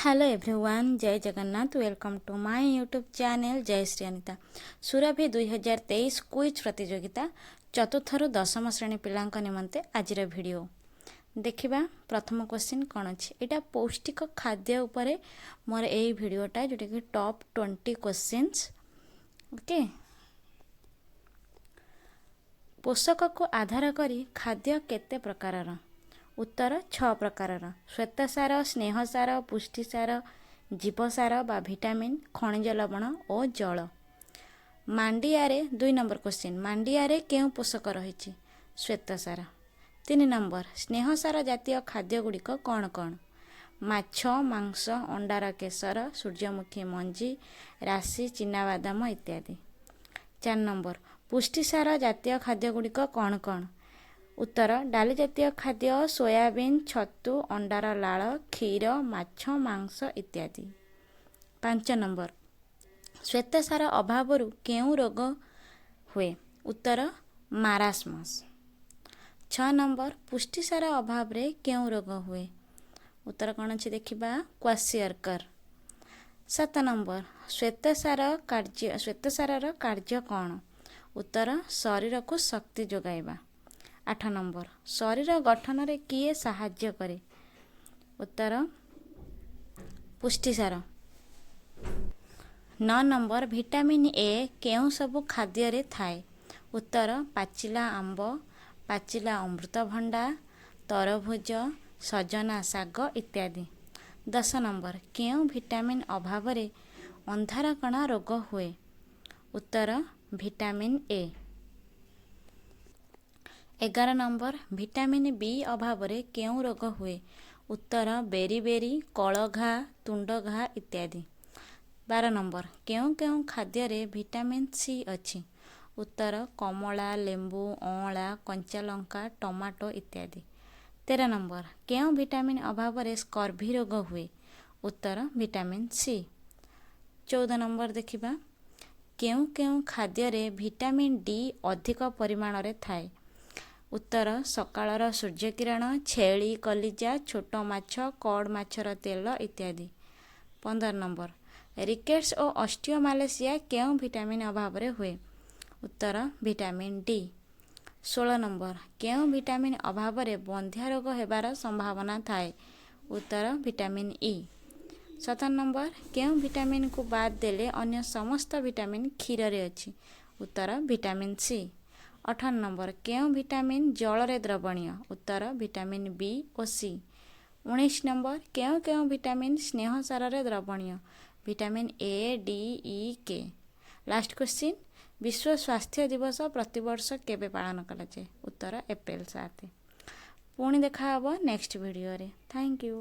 Hello everyone, Jay Jagannath. Welcome to my YouTube channel Jay Shri Anita. Surabhi 2023 quiz ପ୍ରତିଯୋଗିତା, ଚତୁର୍ଥରୁ ଦଶମ ଶ୍ରେଣୀ ପିଲାଙ୍କ ନିମନ୍ତେ ଆଜିର ଭିଡ଼ିଓ। ଦେଖିବା ପ୍ରଥମ କ୍ୱେଶ୍ଚିନ୍ କ'ଣ ଅଛି। ଏଇଟା ପୌଷ୍ଟିକ ଖାଦ୍ୟ ଉପରେ ମୋର ଏଇ ଭିଡ଼ିଓଟା, ଯେଉଁଟାକି ଟପ୍ 20 କ୍ୱେଶ୍ଚିନ୍ସ। ଓକେ, ପୋଷକକୁ ଆଧାର କରି ଖାଦ୍ୟ କେତେ ପ୍ରକାରର? ଉତ୍ତର, ଛଅ ପ୍ରକାରର: ଶ୍ୱେତସାର, ସ୍ନେହସାର, ପୁଷ୍ଟିସାର, ଜୀବସାର ବା ଭିଟାମିନ୍, ଖଣିଜ ଲବଣ ଓ ଜଳ। ମାଣ୍ଡିଆରେ, 2 ନମ୍ବର କ୍ୱେଶ୍ଚିନ୍, ମାଣ୍ଡିଆରେ କେଉଁ ପୋଷକ ରହିଛି? ଶ୍ୱେତସାର। 3 ନମ୍ବର, ସ୍ନେହସାର ଜାତୀୟ ଖାଦ୍ୟଗୁଡ଼ିକ କ'ଣ କ'ଣ? ମାଛ, ମାଂସ, ଅଣ୍ଡାର କେଶର, ସୂର୍ଯ୍ୟମୁଖୀ ମଞ୍ଜି, ରାଶି, ଚିନାବାଦାମ ଇତ୍ୟାଦି। 4 ନମ୍ବର, ପୁଷ୍ଟିସାର ଜାତୀୟ ଖାଦ୍ୟଗୁଡ଼ିକ କ'ଣ କ'ଣ? ଉତ୍ତର, ଡାଲି ଜାତୀୟ ଖାଦ୍ୟ, ସୋୟାବିନ୍, ଛତୁ, ଅଣ୍ଡାର ଲାଳ, କ୍ଷୀର, ମାଛ, ମାଂସ ଇତ୍ୟାଦି। 5 ନମ୍ବର, ଶ୍ୱେତସାର ଅଭାବରୁ କେଉଁ ରୋଗ ହୁଏ? ଉତ୍ତର, ମାରାସ୍ମସ୍। 6 ନମ୍ବର, ପୁଷ୍ଟିସାର ଅଭାବରେ କେଉଁ ରୋଗ ହୁଏ? ଉତ୍ତର କ'ଣ ଅଛି ଦେଖିବା, କ୍ୱାସିଅରକର। 7 ନମ୍ବର, ଶ୍ୱେତସାରର କାର୍ଯ୍ୟ କ'ଣ? ଉତ୍ତର, ଶରୀରକୁ ଶକ୍ତି ଯୋଗାଇବା। 8 ନମ୍ବର, ଶରୀର ଗଠନରେ କିଏ ସାହାଯ୍ୟ କରେ? ଉତ୍ତର, ପୁଷ୍ଟିସାର। 9 ନମ୍ବର, ଭିଟାମିନ୍ ଏ କେଉଁ ସବୁ ଖାଦ୍ୟରେ ଥାଏ? ଉତ୍ତର, ପାଚିଲା ଆମ୍ବ, ପାଚିଲା ଅମୃତଭଣ୍ଡା, ତରଭୁଜ, ସଜନା ଶାଗ ଇତ୍ୟାଦି। 10 ନମ୍ବର, କେଉଁ ଭିଟାମିନ୍ ଅଭାବରେ ଅନ୍ଧାରକଣା ରୋଗ ହୁଏ? ଉତ୍ତର, vitamin A. 11 number, vitamin B ଅଭାବରେ କେଉଁ ରୋଗ ହୁଏ? ଉତ୍ତର, ବେରି ବେରି, କଳଘା, ତୁଣ୍ଡଘା ଇତ୍ୟାଦି। 12 ନମ୍ବର, କେଉଁ କେଉଁ ଖାଦ୍ୟରେ ଭିଟାମିନ୍ ସି ଅଛି? ଉତ୍ତର, କମଳା, ଲେମ୍ବୁ, ଅଁଳା, କଞ୍ଚାଲଙ୍କା, ଟମାଟୋ ଇତ୍ୟାଦି। 13 ନମ୍ବର, କେଉଁ ଭିଟାମିନ୍ ଅଭାବରେ ସ୍କର୍ଭି ରୋଗ ହୁଏ? ଉତ୍ତର, ଭିଟାମିନ୍ ସି। 14 ନମ୍ବର ଦେଖିବା, କେଉଁ କେଉଁ ଖାଦ୍ୟରେ ଭିଟାମିନ୍ ଡି ଅଧିକ ପରିମାଣରେ ଥାଏ? ଉତ୍ତର, ସକାଳର ସୂର୍ଯ୍ୟକିରଣ, ଛେଳି କଲିଜା, ଛୋଟ ମାଛ, କଡ୍ ମାଛର ତେଲ ଇତ୍ୟାଦି। 15 ନମ୍ବର, ରିକେଟ୍ସ ଓ ଅଷ୍ଟିଓମାଲେସିଆ କେଉଁ ଭିଟାମିନ୍ ଅଭାବରେ ହୁଏ? ଉତ୍ତର, ଭିଟାମିନ୍ ଡି। 16 ନମ୍ବର, କେଉଁ ଭିଟାମିନ୍ ଅଭାବରେ ବନ୍ଧ୍ୟା ରୋଗ ହେବାର ସମ୍ଭାବନା ଥାଏ? ଉତ୍ତର, ଭିଟାମିନ୍ ଇ। 17 ନମ୍ବର, କେଉଁ ଭିଟାମିନ୍କୁ ବାଦ୍ ଦେଲେ ଅନ୍ୟ ସମସ୍ତ ଭିଟାମିନ୍ କ୍ଷୀରରେ ଅଛି? ଉତ୍ତର, ଭିଟାମିନ୍ ସି। 18 ନମ୍ବର, କେଉଁ ଭିଟାମିନ୍ ଜଳରେ ଦ୍ରବଣୀୟ? ଉତ୍ତର, ଭିଟାମିନ୍ ବି ଓ ସି। 19 ନମ୍ବର, କେଉଁ କେଉଁ vitamin ସ୍ନେହସାରରେ ଦ୍ରବଣୀୟ? Vitamin A, D, E, K. Last question, ବିଶ୍ୱ ସ୍ୱାସ୍ଥ୍ୟ ଦିବସ ପ୍ରତିବର୍ଷ କେବେ ପାଳନ କରାଯାଏ? ଉତ୍ତର, ଏପ୍ରିଲ 7। ପୁଣି ଦେଖାହେବ ନେକ୍ସଟ ଭିଡ଼ିଓରେ। Thank you.